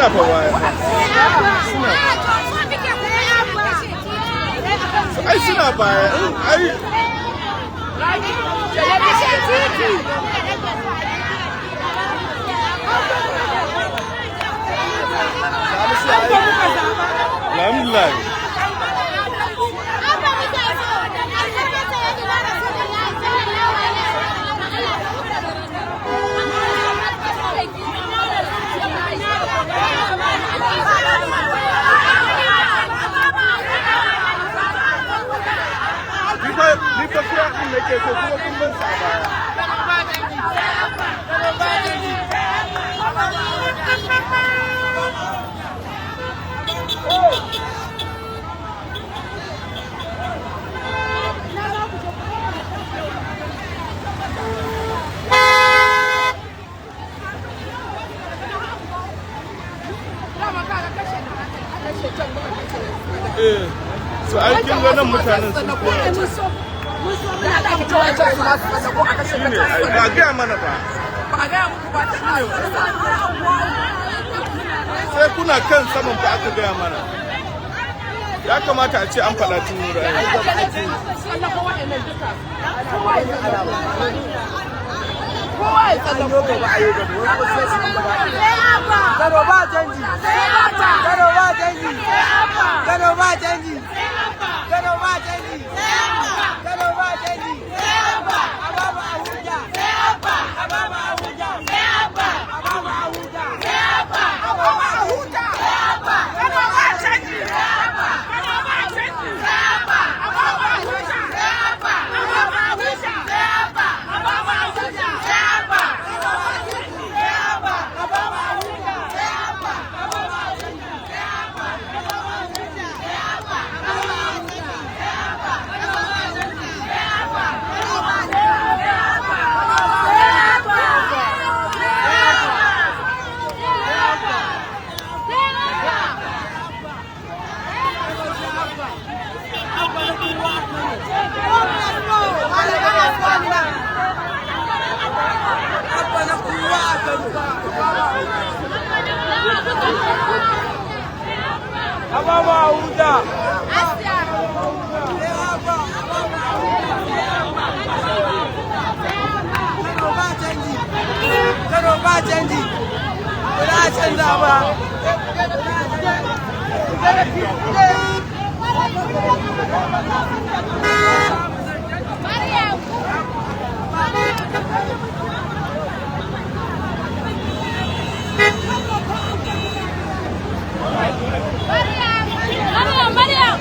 Fa baya suna, ai suna baya ai. Kashe titi. Alhamdulillah. Abba muke so. Alfarma Sayyidina Rasulullahi sallallahu alaihi Ni fa kira din nake so, kuma kun bar su a baya. Eh, so ai kin ga nan mutanen sun fi, shine ai ba gaya mana ba. Sai kuna kan saman fa aka gaya mana. Ya kamata a ce an faɗa tun wuri ai. Kano ba canji. Kano ba canji. Kano ba canji. Kano ba canji. Kano ba canji. A ba mu a huta. A ba mu a huta. A ba mu a huta. A ba mu a huta. Kano ba canji. Kano ba canji. A ba mu a huta. A ba mu a huta. A ba mu a huta. A ba mu a huta. Abba na kowa a Kano. A ba mu a huta. Kano ba canji. Kano ba canji. Ba za a canza ba. Maryam, Maryam.